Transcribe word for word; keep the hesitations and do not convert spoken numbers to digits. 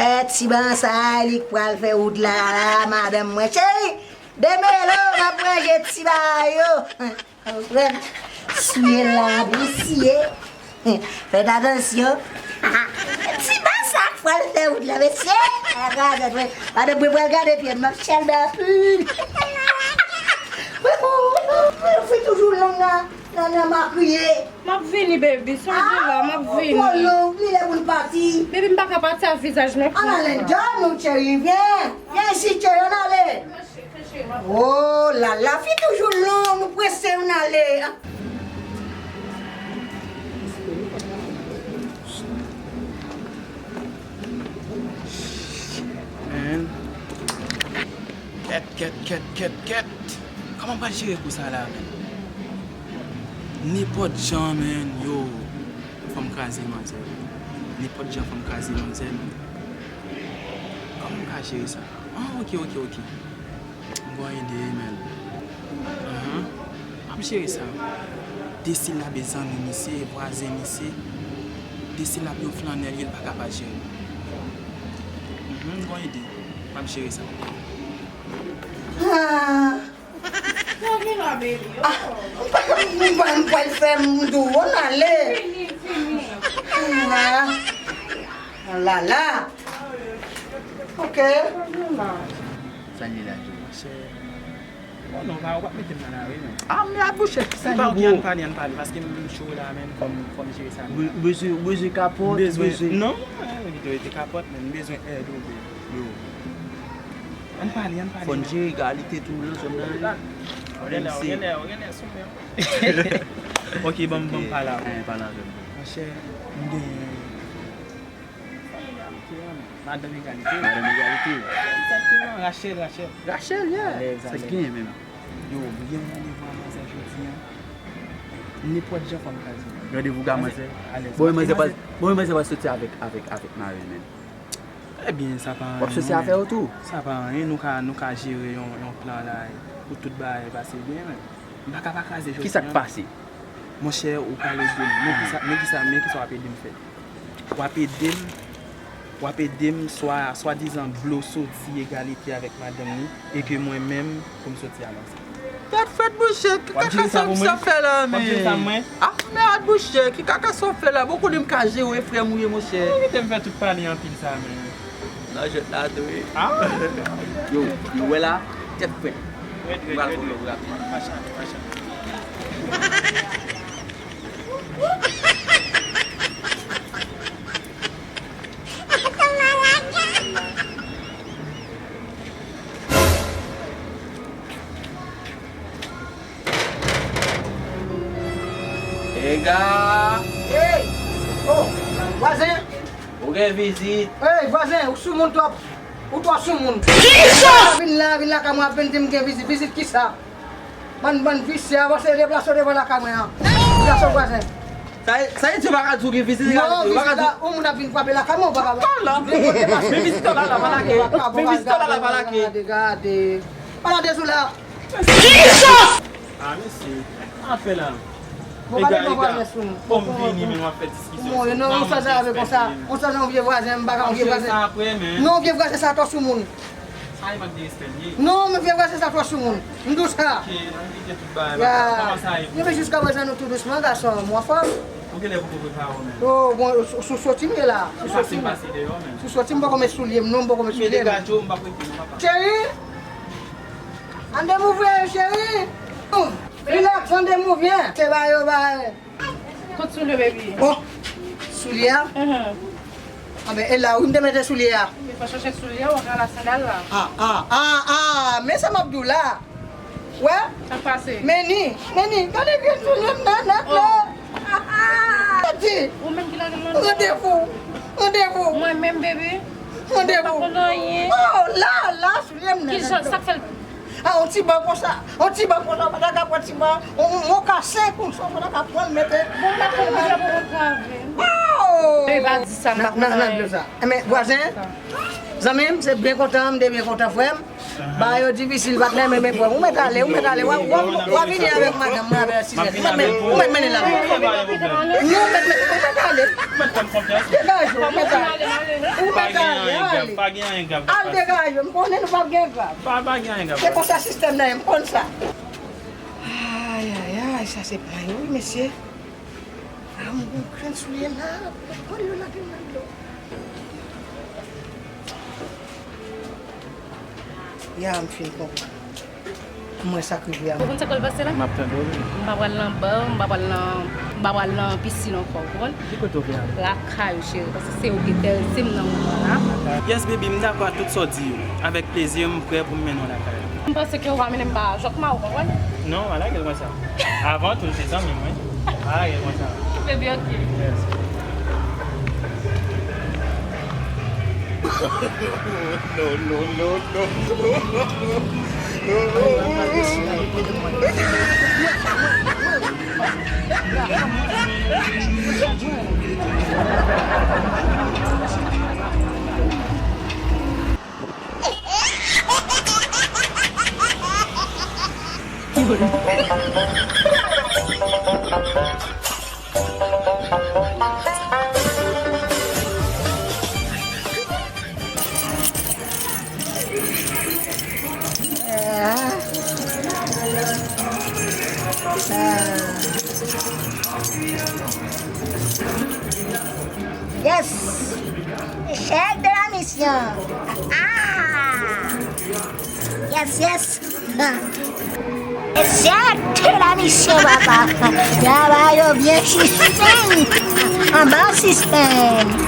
Ti ban sa a, li k pral fè wout la, la, madanm mwen. Cheri, demelo, m ap ranje ti bagay yo. Siye la, byen siye. Fèt atansyon. Ti ban sa k pral fè wout la, mesye. Madanm mwen pral gade pye m, m ap chèlbè anpil. Fi toujou long nan, nan, nan makriye. M ap vini, baby. Sonje la, m ap vini. Twò long, li lè pou n pati. Baby, m pa ka pati ak vizaj mwen konsa. Ann ale, dòmi, cheri, vyen. Vyen isit, cheri, ann ale. Oh la la, fi toujou long, nou prese, ann ale. Man. Kèt, kèt, kèt, kèt, kèt. Kòman m pral jere kou sa la, man? Nenpòt jan, man, yo. Fò m kraze manzè. Nenpòt jan, fò m kraze manzè. Kòman m ka jere sa? Ah, ok, ok, ok. M gon ide, man. Ahan. M ap jere sa. De silab e zanmi misye, e vwazen misye. De silab yon flannèl ye, l pa ka pa jere. Mhm, m gon ide. M ap jere sa. Ah! Yo vin la, baby. Oh. Ah, m pa, m pa, m pral fè m dou, ann ale. Vini, vini. Ah. Oh la la. Ok. Sa li la, Joe? Monchè. Oh non, pa, ou pa mete m nan lari, non. Ah, men a bouche, ki sa li bon? Ann pale, ann pale, paske m cho la, men fò m, fò m jere sa. Ou bezwen, ou bezwen kapòt, ou bezwen. Non, eh, ou bezwen kapòt, men m bezwen èd ou, baby. Yo. Ann pale, ann pale. Fò n jere egalite tou nan zòn nan, wi. Ou genlè, ou genlè, ou genlè sou mwen. Ok, ban m, ban m pale avè w. Eh, pale avè m. Monchè, m genyen fanm egalite a, men. Madanm egalite. Madanm egalite. Egzakteman, Rachel, Rachel. Rachel, yeah. Alèz, alèz. Sa k genyen menm? Yo, m gen yon randevou a manzè jodi a. Nenpòt jan fò m kraze. Randevou a manzè? Alèz. Bon, manzè pa, bon, manzè pa soti avèk, avèk, avèk mari l menm. Ebyen, sa pa anyen. W ap soti avè yo tou? Sa pa anyen, nou ka, nou ka jere yon, yon plan la pou tout bagay pase byen, men m pa ka pa kraze jodi a. Kisa k pase? Monchè, ou pale de m. Men kisa, men kisa, men kisa w ap ede m fè? W ap ede m, w ap ede m swa, swadizan bloso di egalite avèk madanm li, e ke mwen menm, pou m soti a manzè. Tèt frèt bouche, ki kaka sa misye ap fè la, men? W ap jere sa pou mwen? Ah, mèd bouche, ki kaka sa w ap fè la? Bon, konnen m ka jere w, e frè m ou ye, monchè. Ou kite m fè tout pale anpil sa, men. Nan jwèt la tou, wi. Ah. Yo, nou wè la, tèt frèt. Rèd, rèd, rèd, rèd. Pral voye w rapid. Pa chale, pa chale. Ega! Hey! Oh! Vwazen! Ou gen vizit! Hey, vwazen, ou soumoun twòp! Ou twò soumoun! Kisa? Vin la, vin lakay mwen, ap vin di m gen vizit. Vizit kisa? Bann, bann visye, avanse, deplase w devan lakay mwen an. Deplase w vwazen. Sa, sa vle di ou pa ka di w gen vizit, non, vizit la, yon moun ap vin frape lakay mwen, ou pa ka. Men vizitè w la, la pa lage. Men vizitè w la, la pa lage. Gade, gade. Pa lage sou la. Kisa? Ah, mesye, sa w ap fè la? Bon, gade, gade, gade. Fò m vini, men w ap fè diskisyon. Non, non, sa, sa ap fè konsa. Konsa, non, vye vwazen, m pa ka, vye vwazen. Non, vye vwazen, sa twò soumoun. Sa e mank de respè l ye. Non, men vye vwazen sa twò soumoun. M di w sa. Ok, n ap evite tout bagay la. Kòman sa ye pou ou? Epi jiska prezan nou tou dousman, gason, m anfòm. Ou genlè poko prepare w menm. Oh, bon, sou, sou soti m ye la. Sou soti m. Pase, pase deyò menm. Sou soti m, m poko met soulye m, non, m poko met soulye m. Degaje w, m p ap rete non, papa. Cheri! Ann demouvre, cheri! Relax, ann demouvre. Se ba yo, ba. Kot soulye, baby? Oh, soulye a? Mhm. Anben, e la wi m te mete soulye a. Men fò chache soulye a, ou ka la sandal la. Ah, ah, ah, ah, men sa m ap di w la. Wè? Sa k pase? Men ni, men ni, gade vye soulye m nan nèt la. Oh. Ah, ah. Sa di? Ou menm ki lage l nan. Randevou, randevou. Mwen menm, baby? Randevou. Mwen pa konn anyen. Oh, la, la, soulye m nan nèt la. Kijan, sa k fè l? Ah, yon ti ban konsa, yon ti ban konsa, ou pa ta ka pran ti ban, yon, yon mokasen konsa, ou pa ta ka pran l mete. Bon, m pa konn, m pa konn antrave. Oh! Baby, pa di sa, m pa konn anyen. Nan, nan, nan, sa. Enben, vwazen, zanmi m, se byen kontan, m te byen kontan, frè m. Bagay yo difisil, patnè, men, men, frè m, ou mèt ale, ou mèt ale, w a, w a, w a vini avèk madanm mwen, avèk Sizèt. Ou mèt men-, ou mèt mennen l ale. Non, ou mèt, mèt, ou mèt ale. Degaje w, ou mèt ale. Ou mèt ale, ah, Pa gen anyen grav k ap pase. Al degaje, m konnen nou p ap gen grav. Pa, pa gen anyen grav. Se konsa sistèm nan ye, m konn sa. Ay, ay, ay, sa se pay wi, mesye. A, m gon grenn soulye la. Gade yo lage nan dlo. Ya, m fin konprann. Mwen sa k rive a mwen. Ou konn sa k pral pase la? M ap tande w wi. M pa pral nan ba, m pa pral nan, m pa pral nan pisin ankò, ou konprann? Ki kote w vle ale? Lakay ou, cheri, paske se ou ki enterese m nan moman la. Yes, baby, m dakò ak tout sa w di yo. Avèk plezi, m prè pou m mennen w lakay la. M panse ke w va mennen m ba Jòkma, ou konprann? Non, pa lage l konsa. Avan tou, l se zanmi m, wi. Pa lage l konsa. Baby, ok. Yes. No, no, no, no. Yes! Échec de la mission! Ah! Yes, yes! Échec de la mission, papa! Travay yo byen sispann! Anba sispann!